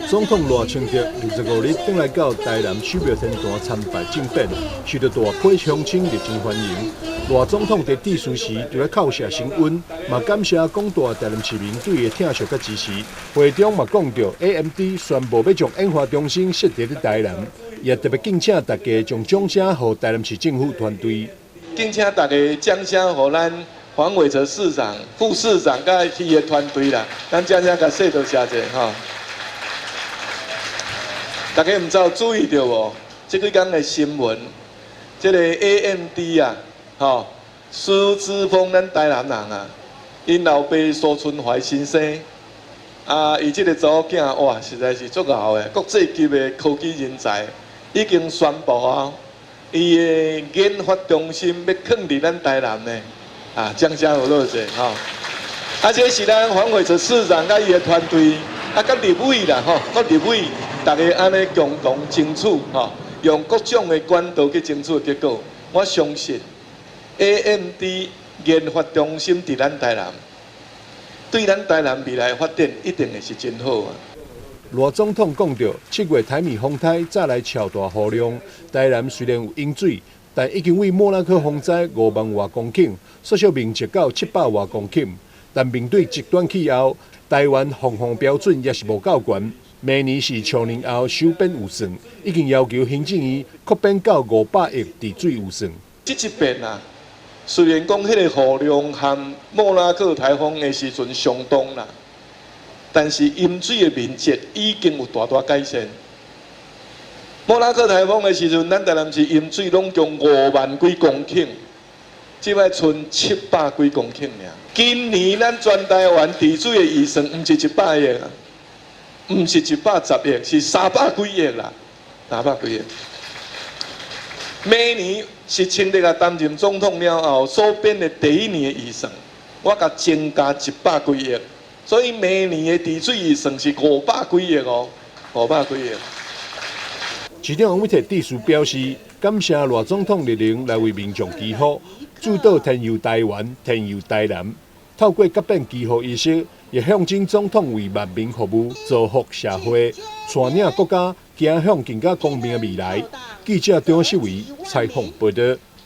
總統賴清德25日轉來到台南守廟天壇參拜進變，受到大批鄉親熱情歡迎。賴總統佇致辭時，除了叩謝神恩，嘛感謝廣大台南市民對伊的疼惜佮支持。會中嘛講著 AMD 宣布欲將研發中心設佇咧台南，也特別敬請大家將掌聲予台南市政府團隊。敬請大家掌聲予咱黃偉哲市長、副市長佮伊的團隊啦，咱掌聲共說多謝者吼。大家毋知有注意著無？這幾工的新聞，這个 AMD 啊，吼，蘇姿豐咱台南人啊，𪜶老爸蘇春懷先生，啊，伊這个查某囝哇，實在是足𠢕的，國際級的科技人才，已經宣布啊，伊的研發中心欲囥佇咱台南呢，啊，掌聲予落者吼。啊，這是咱黃偉哲市長佮伊的團隊，啊，佮立委啦吼，佮立委。大家按呢共同爭取，吼，用各種的管道去爭取的結果，我相信 AMD 研發中心佇咱台南，對咱台南未來的發展一定會是真好啊。賴總統講著，7月台米風颱再來超大雨量，台南雖然有淹水，但已經為莫拉克風災5萬外公頃，縮小面積到700外公頃。但面對極端氣候，台灣防風標準也是無夠懸。明年是超年後修編預算，已經要求行政院擴編到500億治水預算。這一遍啊，雖然講彼个雨量和莫拉克颱風的時陣相當啦，但是淹水的面積已經有大大改善。莫拉克颱風的時陣，咱台南市淹水攏總5萬幾公頃，這擺賰700幾公頃爾。今年咱全台灣治水的預算毋是100億啊。毋是110億，是三百幾億啦，三百幾億。明年是清德啊擔任總統了後所編的第一年的預算，我共增加100幾億，所以明年的治水預算是五百幾億哦，五百幾億。市長王偉哲致辭表示，感謝賴總統蒞臨來為民眾祈福，祝禱天佑台灣，天佑台南。透過甲變祈福儀式，也象徵總統為萬民服務，造福社會，帶領國家走向更加光明的未來。記者張世維採訪報導。